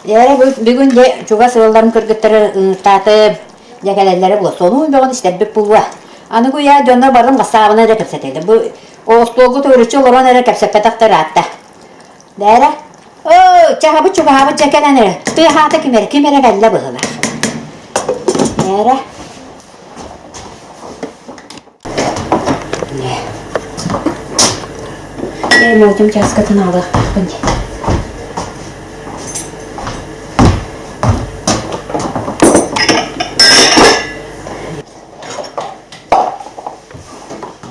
Эрэ бүгүн дьэ чугас ыалларым кыргыттары ыҥыртаатым. Дьэ кэлэллэрэ буолуо. Сонун бөҕөнү истэрбит буолуо. Аныгы үйэ дьоннор барын бассаабына эрэ кэпсэтэллэр. Бу остуолга төгүрүччү олорон эрэ кэпсэппэтэхтэр ыраатта. Бээрэ, оо, чаһабыт чугаһаабыт дьэ кэлэн эрэ. Тыаһаата ким эрэ, ким эрэ кэллэ быһыылаах. Бээрэ. Ээ, муотум чааскатын аалыахтаахпын дии.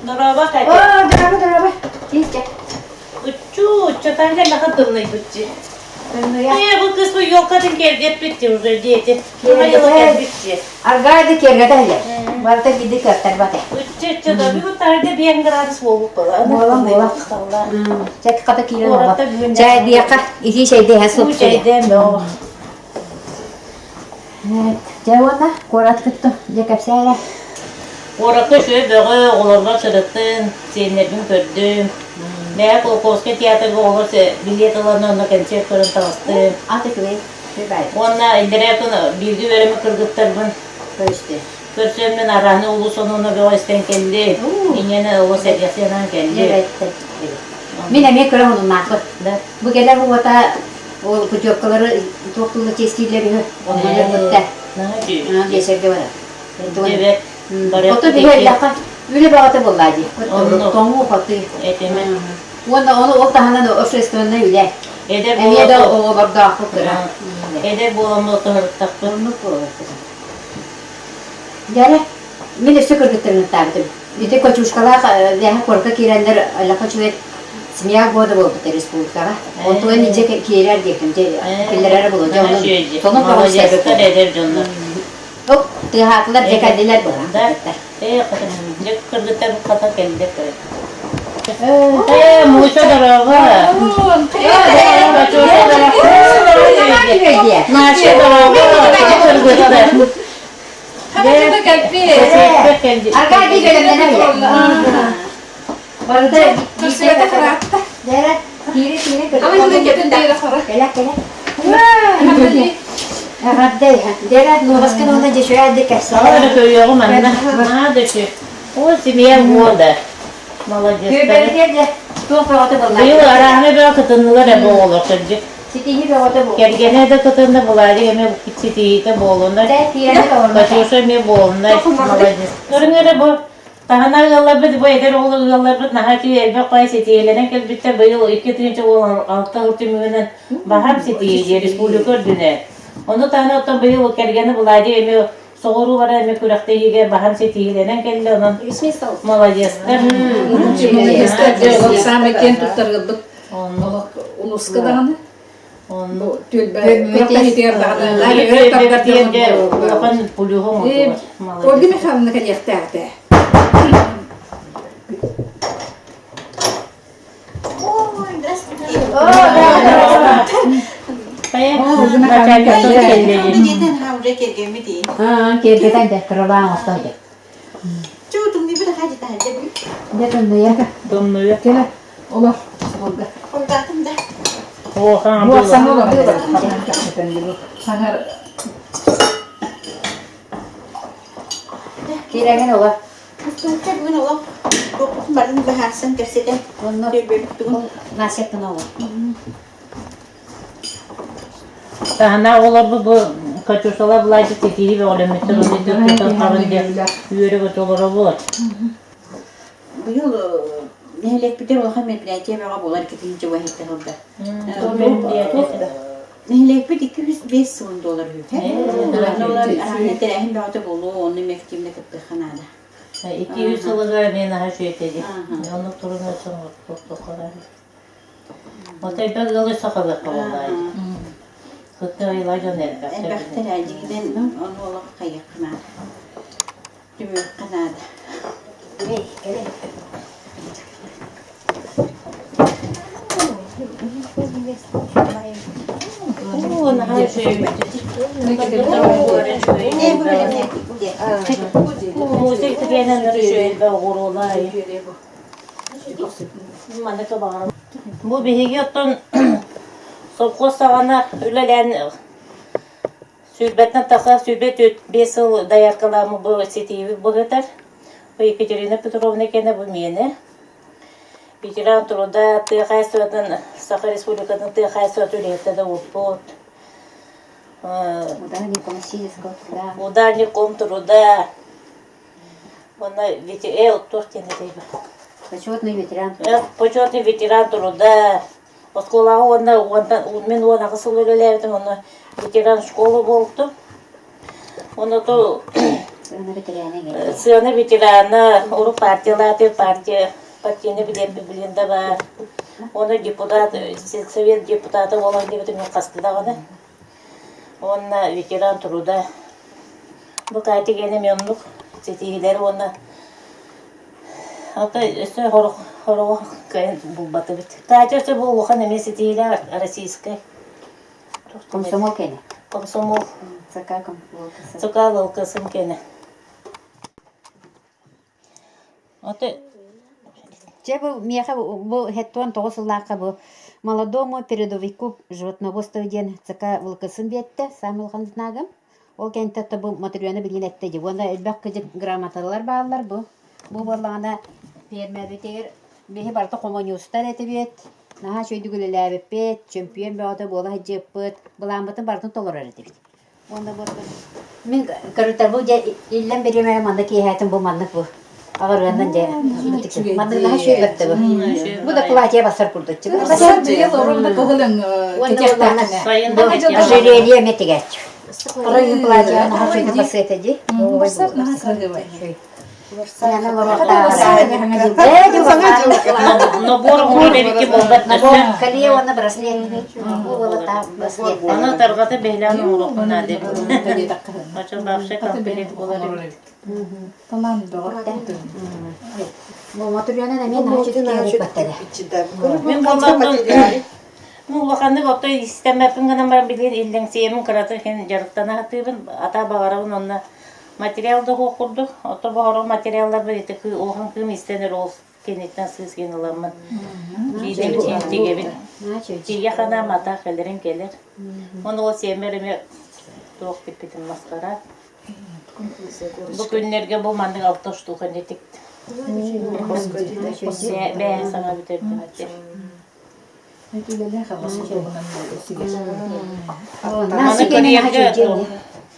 Дорообо, Катя. Оо, дорообо, дорообо. Тиийчэ. Уччуу, уччатан кэллэхэ тымныйбытчы. Тымныйа. Ээ, бу кыс бу елкатын киэргэппитти уже дети. Туһайыла кэлбитти. Аргаа да киэргэтэ иһэр. Барыта биирдэ кыаттарбат. Учча, учча да бүгүн таһырдьа биэн градус буолбут буолла. Буолан буолан. Чэ, хата киирэн олох. Чайдиэхэ, итии чэйдиэхэ Уу чэйдээн бөҕө. Дьэ уонна куорат кытта дьэ кэпсээ эрэ. Куоракка үчүгэй бөҕө, оҕолорбор сырыттым, сиэннэрбин көрдүм. Бэйэ Кулаковскай театрга оҕолор билиэт ылан онно кэнсиэр көрөн таҕыстым. Ат үчүгэй. Уонна иллэрээ күн бииргэ үөрэммит кыргыттарбын Көрүстү. көрсөммүн арааны улуус онуна бөҕө истэн кэлли. Инньэни олус сэргэхсийэнэн кэлли. Мин эмиэ көрө мунуннаахпын. Бу кэлэр уота Ол путевкалары туох тылла чиэстииллэр үһү, онно өлөрбүттэр. Биэсэргэ барар. Ото биһи өллөххө үлэ бөҕөтө буоллаа дии. Тоҥуу хотуй. Уонна ону ол таһынан общественнай үлэ. Эмиэ да оҕолордоохпут кыра. Эдэр буоламмыт отоһуруттахпыт. Оннук буолар. Дьэ, мин өссө кыргыттарыҥыттаабытым. Ити Кочушкалаах лэһэ куоракка киирэннэр Аллаха үчүгэй семья года буолбута республикаҕа. Онтуган илдьэ киирэр диэхтим, дьэ киллэрэрэ буолуо. Дьэ онон сонун Молодецтар эдэр дьоннор. Оп, тыаһаатылар, дьэ кэллилэр быһа. Ээ, дьэ кыргыттар хата кэллэ Ээ, Муся дорога. Наша дорога. Кыргыттар. Аркадий бэлэмнэнэ Барыта Тиире тиире Кэлэ кэлэ. Эҕэрдэ Дэрэ нуоҕаскын уонна дьэшүрэ кэпсээ. Ары көрүөҕүм манна. Наада О, семья года. Молодец. Туох бөҕөтө буолла? Быйыл арааһына бөҕө кытыннылар эбэ оҕолор кырдьык. Ситиһии бөҕөтө буолла. Кэргэнэ да кытынна, Владик эмиэ ситиһиитэ буолунар. Катюша эмиэ буолунар. Молодец. Көрүҥ эрэ бу таһына ыалларбыт, бу эдэр оҕолор ыалларбыт наһаа үчүгэй элбэх баай ситиһиилэнэн кэлбиттэр. Быйыл 2016 сыл түмүгүнэн баһаам ситиһии республика үрдүнэн. Ону таһынан оттон быйыл кэргэнэ Владик эмиэ соҕуруу барар эмиэ күрэхтэһиигэ баһан ситиһиилэнэн кэллэ, онон молодецтар. Молодецтар дьэ саамай киэн туттар ыалбыт улууска даҕаны түөлбэ күрэхтэһиитигэр даҕаны өрө тардар улахан плюһу Ольга Михайловна кэлиэхтээхтэ. Киэргэтэн дэ, кыралаан оҥостон дэ. Дэ тымныйа. Тымныйа. Кэлэ, олор, Ольга. О, Саҥар Киирэҥин олор. Устуучча бүгүн олох туохпутун барытын быһаарсан кэпсэтэн Онно түөлбэбит Настяттан оҕо. Таһына оҕолорбут бу Катюшалар Владик ситиһии бөҕөлөммүттэр ол ити хабын диэн үөрэ-көтө олоробут. Быйыл нэһилиэкпитигэр улахан мероприятие бөҕө буолар иккитинчи уһайта сылда. Нэһилиэкпит 205 сылын доллар үһү. Араанна тэрээһин бөҕөтө буолуо, онно эмиэ активно кыттыахха наада. 200 сылыгар эмиэ наһаа үчүгэй дии. Оннук турунар соҥотоххо Отой бэл ыалы сахалыахха буоллаҕай. Кытта ыйла дьон элбэхтэр. Элбэхтэр ээ, дьиҥинэн ону олох хайыахха наада. Түмүөххэ наада. Эй, кэлин. Оо, наһаа үчүгэй. Музей тигэнэн үчүгэй оҕуруолай. Бу биһиги оттон совхоз саҕана үлэлээн. Сүүрбэттэн тахса 24 сыл дояркалааммыт бу ситиибит быһытар. Бу Екатерина Петровна кэнэ бу миэнэ. Ветеран труда тыа хаһаайыстыбатын Саха Республикатын тыа хаһаайыстыбатын үлэһитэ да буолбут. Ударником российского труда. Ударником труда. Уонна туох диэн этэй Почетный ветеран Почетный ветеран труда. Оскуолаҕа уонна уонтан мин 18 сыл үлэлээбитим, онно ветеран школа буолтум. Онно то Сыана ветерана сыана ветерана, урут партиялааты партия партийный билиэн билиэн да баар. Уонна депутат, сельсовет депутата буолан диэбитим мин хаста даҕаны. Уонна ветеран труда. Бу Катя гиэнэ эмиэ оннук ситиһиилэр уонна ата өссө сорох сороҕо кыайан булбатыбыт. Катя өссө бу улахан эмиэ ситиһиилээх российскай Комсомол кэнэ. Комсомол. ЦК ЛКСМ. ЦК ЛКСМ кэнэ. Аты Дьэ бу миэхэ бу 79 сыллаахха бу молодому передовику животноводство диэн ЦК ВЛКСМ биэттэ саамай улахан знагым. Ол кэнниттэн бу Матрена билигин эттэ дии. Уонна элбэх кыдьык грамоталар бааллар бу. Бу буоллаҕына пиэрмэбитигэр биһи барыта хомуньуустар этибит. Наһаа үчүгэйдик үлэлээбиппит, чөмпүйүөн бөҕөтө буола сылдьыппыт, былааммытын барытын толорор этибит. Уонна бу мин көрүтэр бу дьэ иллэн бириэмэ манна киэһээтин бу маннык бу аҕырыаннан дьэ маннык наһаа үчүгэй бэртэ бу. Бу да платье бассар курдук. Ожерелье эмэ тигээччи. Платье наһаа үчүгэй бассыата дии. Набор оҥорор буолбат Колье уонна браслет. Аны тарҕата бэһилээн оҥоруохпун наада эбит. Очо вообще комплект буолар эбит. Талаан бөҕө. Момотурьянан эмиэ наһаа Мин буоллаҕына ну улаханнык отто истэммэппин гынан баран билигин иллэҥсийэмин кыратык иһин дьарыктана сатыыбын ата баҕарабын онно Материал да суох курдук, ото боһору материалларбын ити улахан кыым истэн ол кэнниттэн сыыс гин ыламмын. Биидэбит иһин тигэбин. Тиийэ ханаам ата кэлэрин кэлэр. Оны ол сиэммэр эмиэ туох тикпитим маскарад. Бу күннэргэ бу маннык алта штука не тиктим. Бэйэ саҥа бүтэрдим.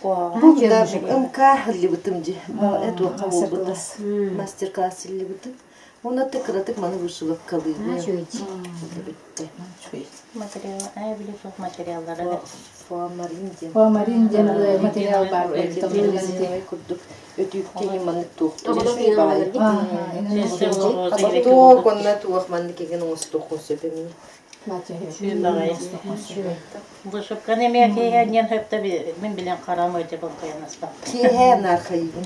МК ыллыбытым дии. Туохха буолбута. Мастер-класс ыллыбытым. Уонна кыратык маны вышивкалыыбын. Бүттэ. Материал, ай били суох материаллара. Фуамарин диэн. Фуамарин диэн материал баар. Курдук өтүүккэ маннык туохтуур. Туох онно туох маннык эгин оҥостуоххун сөп эмиэ. Вышивканы эмиэ киэһэ диэн сөптө мин билэн харам өтө былкайанаспат. Киэһэ нархайыгын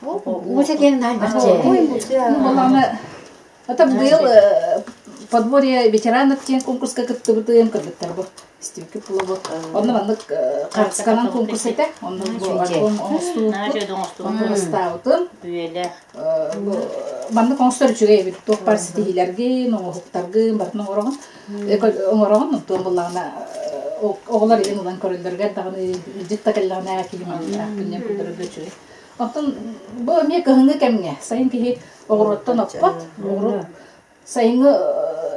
Муся диэн наһаа бахча. Это быйыл подворье ветеранов диэн конкурска кыттыбытым кыргыттар бу истибиккит буолуо. Онно маннык хаартысканан конкурс этэ. Онно бу альбом оҥостубуппут. Онно бастаабытым. Үөлэх. Маннык оҥостор үчүгэй эбит. Туох баар ситиһиилэргин, оҥоһуктаргын барытын оҥороҕун. Оҥороҕун, онтуон буллаҕына оҕолор илин ылан көрөллөрүгэр даҕаны илдьит да кэллэҕинэ киһи маннык диэн көрдөрөргө үчүгэй. Оттон бу эмиэ кыһыҥҥы кэмҥэ сайын киһи оҕуруоттан оппот, оҕуруот сайыҥҥы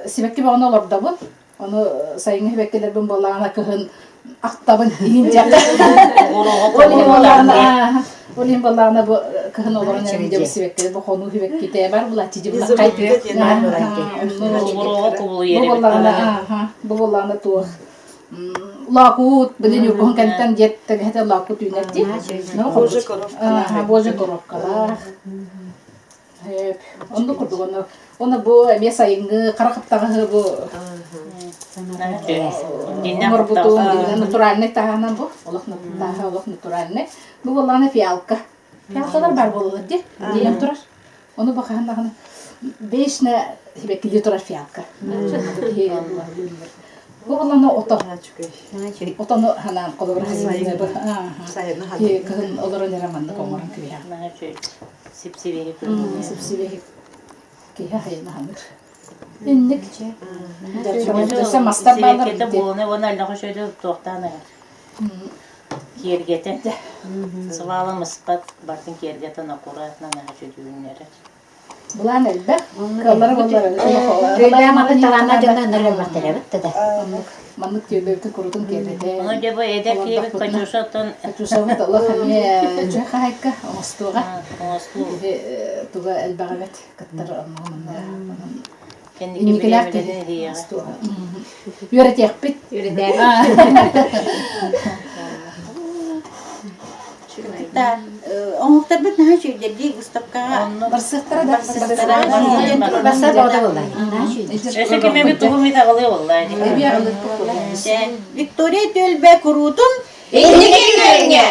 сибэкки бөҕөнү олордобун. Ону сайыҥҥы сибэккилэрбин буоллаҕына кыһын ахтабын иһин дьэ. Ол иһин буоллаҕына ол иһин буоллаҕына бу кыһын олорон эрэн дьэ бу сибэкки бу хонуу сибэккитэ бар булааччы дьэ булаххай бу буоллаҕына бу буоллаҕына туох Лоокуут, били Ньургуһун кэнниттэн диэт тэгэһэтэ лоокуут үүнэр дии. Божья коровкалаах. Божья коровкалаах. Оннук курдук ону уонна бу эмиэ сайыҥҥы хара хаптаҕаһы бу оҥорбутум натуральнай таһынан бу олох тааһа олох натуральнай. Бу буоллаҕына фиалка. Фиалкалар баар буолаллар дии. Диэн турар. Ону бу хаһан даҕаны вечно сибэккилии турар фиалка. Бу буоллаҕына ото. Отону ханаан холобур кыһын олорон эрэ маннык оҥорон кэбиһэҕин. Сипсибиһи Сипсибиһи киһи айына ханыыр. Инник. Өссө мастар баалар. Буолуна уонна аллаҕа шөйдө туохтаан аһар. Киэргэтэн, свалом ыспат, бартын киэргэтэн аккуратно наһаа чөдүүннэрэр. Былаан элбэх. Кыаллара буоллар Өйдөөн маннык талааннаах дьонно ынырык элбэхтэр эбит да. Маннык маннык түөлбэбитин курутун киэргэтэн. Ону дьэ бу эдэр киһибит Катюша оттон Катюшабыт олох эмиэ үчүгэй хаһайка оҥостуоҕа. Оҥостуу. Киһи туга элбэх эбит кыттар онно манна Кэнники инникилээх бириэмэлэрин киһи иһиэҕэ. оҥостуоҕа. Үөрэтиэхпит. Оҥоһуктарбыт наһаа үчүгэйдэр выставкаҕа. Барсыахтара да. Барсар боҕото буолла. Өссө ким эбит тугу эмит аҕалыа буолла. Эбии аҕалыахпыт буолла. Виктория түөлбэ куруутун Инники күөҥҥэ!